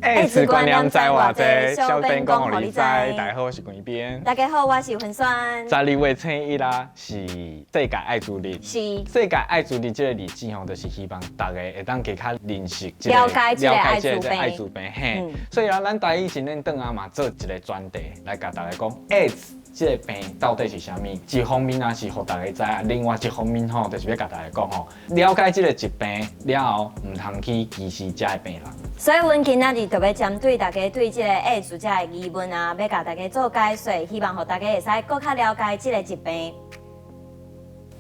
愛滋觀念知偌濟，小編講予你知。大家好，我是關編。大家好，我是雲萱。12月初1啦，是世界愛滋日。世界愛滋日這個日子吼，就是希望大家會當加較認識這個了解這個愛滋病。愛滋病嘿。所以啊，咱台語真認真啊嘛，做一個專題來共大家講 AIDS 這個病到底是啥物？一方面啊是予大家知影，另外一方面吼，就是欲共大家講吼，了解這個疾病了後，毋通去歧視這个病人。所以，阮今仔日就欲針對大家對這個愛滋這个疑問啊，欲共大家做解說，希望予大家會使閣較了解這個疾病。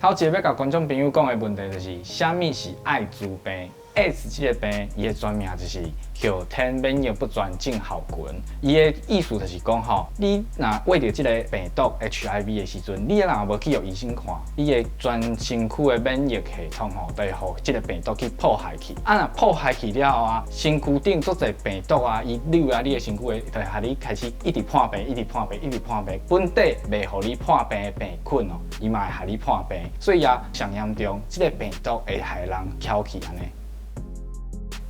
頭一个欲共觀眾朋友講的問題就是，啥物是愛滋病？AIDS 這個病，伊的全名就是後天免疫不全症候群。伊的意思就是講吼，你若患著這个病毒 HIV 的時陣，你若無去予醫生看，你的全身軀的免疫系統吼，就會予這個病毒去破壞去。啊，若破壞去了後啊，身軀頂足濟病毒啊，伊溜入你的身軀，就會予你開始一直破病，一直破病，一直破病。本底袂予你破病的病菌哦，伊嘛會予你破病。所以啊，上嚴重，這个病毒會害人翹去按呢。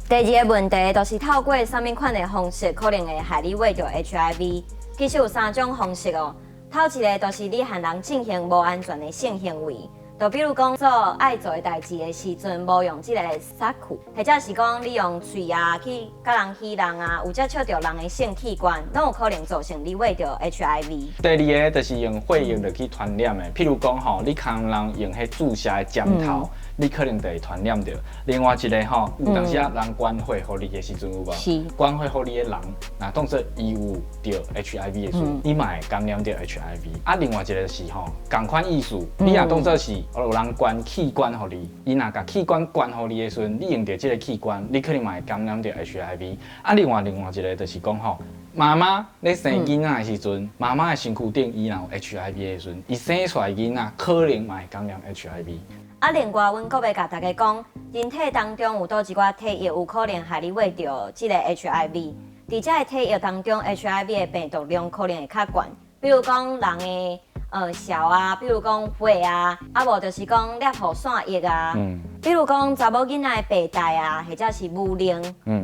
第二个問題就是透過啥物款的方式可能會害你患著 HIV。其實有三種方式哦。頭一个就是你和人進行無安全的性行為，就比如講做愛做的代誌的時陣，無用這個衫褲，或者是講你用喙啊去共人吸人啊，有接觸著人的性器官，攏有可能造成你患著 HIV。第二个就是用血液入去傳染的，譬如講吼，你共人用彼注射的針頭，你可能就會傳染著。另外一个吼，有當時啊人捐血予你的時陣有無？是。捐血予你的人，若當做伊有著 HIV 的時陣，你嘛會感染著 HIV。啊，另外一个是吼，仝款意思，你若當做是有人捐器官予你，伊若共器官捐予你的時陣，你用著這個器官，你可能嘛會感染著 HIV。啊，另外一个就是講吼，媽媽咧生囡仔的時陣，媽媽的身軀頂伊若有 HIV 的時陣，伊生出來囡仔可能嘛會感染 HIV。啊，另外，阮閣欲共大家講，人體當中有佗一寡體液有可能害你患著這个 HIV。佇這个體液當中，HIV 的病毒量可能會較懸，比如講人的潲啊，比如講血啊，啊無就是講尿雨腺液啊，比如講查某囡仔的白帶啊，或者是母奶，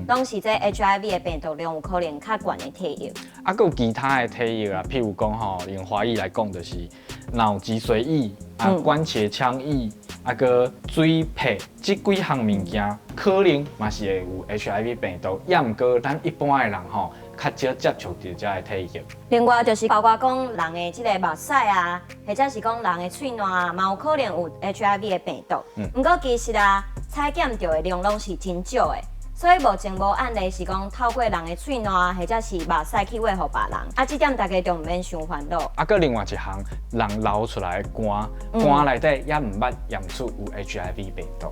攏是這 HIV 的病毒量有可能較懸的體液。啊，閣有其他的體液啊，譬如講吼，用華語來講就是腦脊髓液啊、關節腔液啊，閣水屁，這幾項物件可能嘛是會有 HIV 病毒，抑毋過咱一般的人吼，較少接觸著這个體液。另外就是包括講人的這个目屎啊，或者是講人的喙瀾啊，嘛有可能有 HIV 的病毒。毋過其實啊，採檢著的量攏是真少的，所以目前無案例是講透過人的喙瀾或者是目屎去餵予別人。啊，這點大家就毋免傷煩惱。啊，閣另外一項，人流出來的汗，汗內底也毋捌驗出有 HIV 病毒。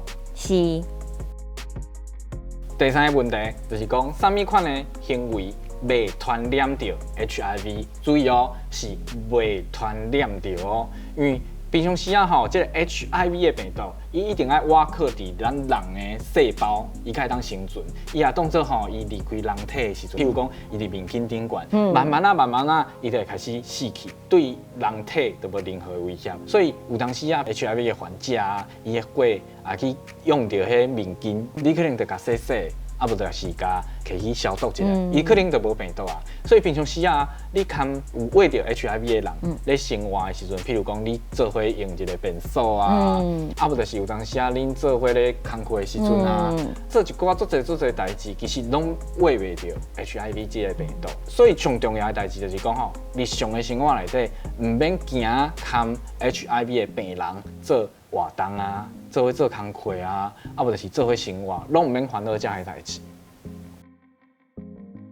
第三个問題就是講，啥物款的行為袂傳染著 HIV？注意哦，是袂傳染著哦，因為平常時啊吼，這個 HIV 的病毒，伊一定愛倚靠佇咱人的細胞，伊才會當生存。伊若當做吼，伊離開人體的時陣，譬如講，伊佇面筋頂懸，慢慢啊，慢慢啊，伊就會開始死去，對人體就無任何威脅。所以有當時啊，HIV 的患者啊，伊的血啊去用著彼面巾，你可能就共洗洗，啊無就是共摕去消毒一下，伊可能就無病毒啊。所以平常時啊，你共有患著 HIV 的人咧生活的時陣，譬如講你做伙用一个便所啊，啊無就是有當時啊，恁做伙咧工課的時陣啊，做一寡足濟足濟代誌，其實攏患袂著 HIV 這个病毒。所以上重要的代誌就是講吼，日常的生活內底，毋免驚共 HIV 的病人做活動啊，做伙做工課啊，啊無就是做伙生活，攏毋免煩惱這个代誌。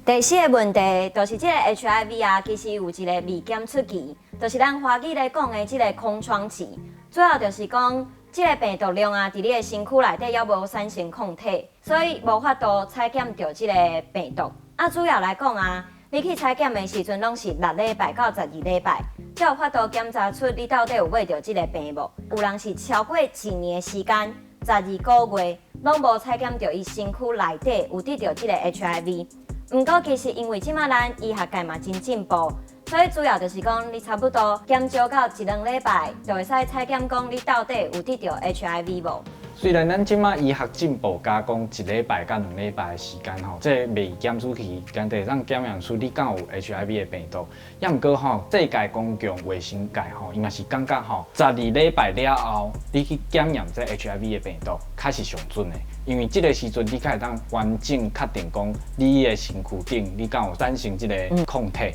第四个問題就是這个 HIV 啊，其實有一个未檢出期，就是咱華語咧講的這个空窗期。主要就是講，這个病毒量啊，佇你的身軀內底猶無產生抗體，所以無法度採檢著這个病毒。啊，主要來講啊，你去採檢的時陣，攏是6禮拜到12禮拜，才有法度檢查出你到底有患著這个病無。有人是超過一年的時間，12個月，攏無採檢著伊身軀內底有得著這个 HIV。毋過其實因為這馬咱醫學界嘛真進步，所以主要就是講你差不多減少到一兩禮拜，就會使採檢講你到底有得著 HIV 無。雖然咱這馬醫學進步，加講一禮拜佮兩禮拜的時間吼，這個未檢出去，敢會當檢驗出你敢有 HIV 的病毒。抑毋過吼，世界公共衛生界吼，伊嘛是感覺吼，12禮拜了後，你去檢驗這 HIV 的病毒，較是上準的。因為這个時陣你較會當完整確定講，你的身軀頂你敢有產生這个抗體。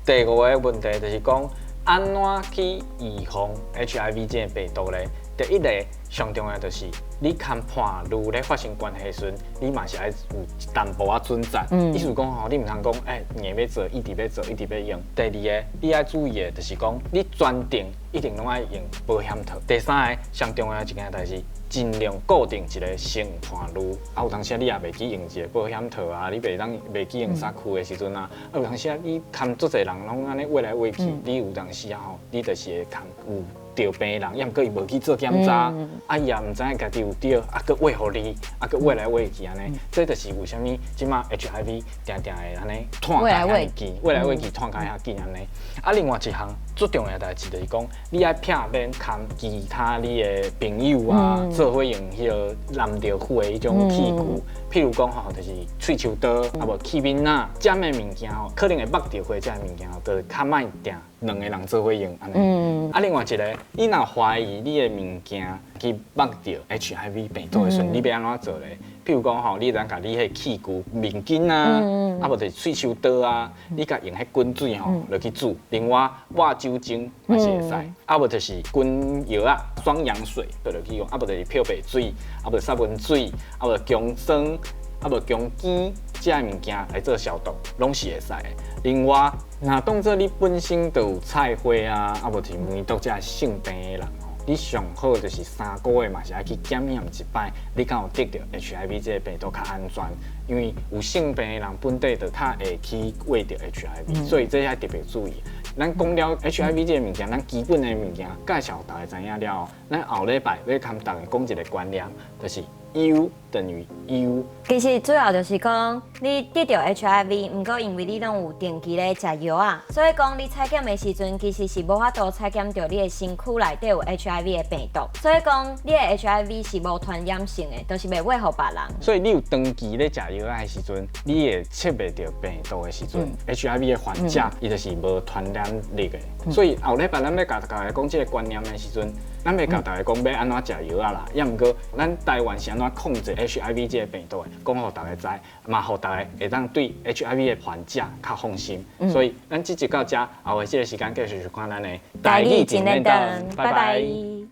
第五个問題就是講，按怎去預防 HIV 這个病毒咧？第一個上重要就是，你佮伴侶咧發生關係時陣，你嘛是愛有淡薄仔準則。意思講吼，你毋通講，硬欲做，一直欲做，一直欲用。第二个，你愛注意的就是講，你全程一定攏愛用保險套。第三个，上重要的一件代誌，盡量固定一个性伴侶。啊，有當時你也袂記用一个保險套啊，你袂當袂記用衫褲的時陣啊，啊有當時啊，你崁足濟人攏按呢餵來餵去，你有當時啊吼，你就是會崁有著病的人，抑毋過伊無去做檢查，啊伊也毋知影家己有著，啊閣餵予你，啊閣餵來餵去按呢，這就是為啥物這馬 HIV 定定會按呢傳共遐緊，餵來餵去傳共遐緊按呢。啊，另外一項最重要的代誌就是講，你愛避免崁其他你的朋友啊，做伙用彼个濫著血的彼種器具，譬如講吼，就是喙鬚刀，啊無器皿仔，這的物件吼，可能會捌著血這的物件吼，就較莫定兩个人做伙用按呢。啊，另外一个，你若懷疑你的物件去捌著 HIV 病毒的時陣，你欲按怎做咧？譬如講吼，你會當共你彼器具面巾啊，啊無就是喙鬚刀啊，你共用彼滾水吼落去煮。另外，抹酒精嘛是會使，啊無就是滾藥仔雙氧水倒落去用，啊無就是漂白水，啊無殺蚊水，啊無薑酸，啊無薑羹，這的物件來做消毒，攏是會使的。另外，若當做你本身就有菜花啊，啊無就是梅毒這性病的人吼，你上好就是3個月嘛是愛去檢驗一擺，你敢有得著 HIV 這个病毒較安全。因為有性病的人本底就較會去餵著 HIV，所以這愛特別注意。咱講了 HIV 這个物件，咱基本的物件介紹大家知影了後，咱後禮拜欲共大家講一个觀念，就是 U 等於 U。其實主要就是講，你得著 HIV，毋過因為你攏有定期咧食藥啊，所以講你採檢的時陣，其實是無法度採檢著你的身軀內底有 HIV 的病毒，所以講你的 HIV 是無傳染性的，就是袂餵予別人。所以你有長期咧食藥仔的時陣，你會測袂著病毒的時陣，HIV 的患者伊就是無傳染力的。所以後禮拜咱欲共大家講這个觀念的時陣，咱欲共大家講欲按怎食藥仔啦，抑毋過咱台灣是按怎控制 HIV 這个病毒的，講予大家知，嘛予大家會當對 HIV 的患者較放心。所以咱這集到遮，後下這个時間繼續收看咱的台語真練燈，拜拜。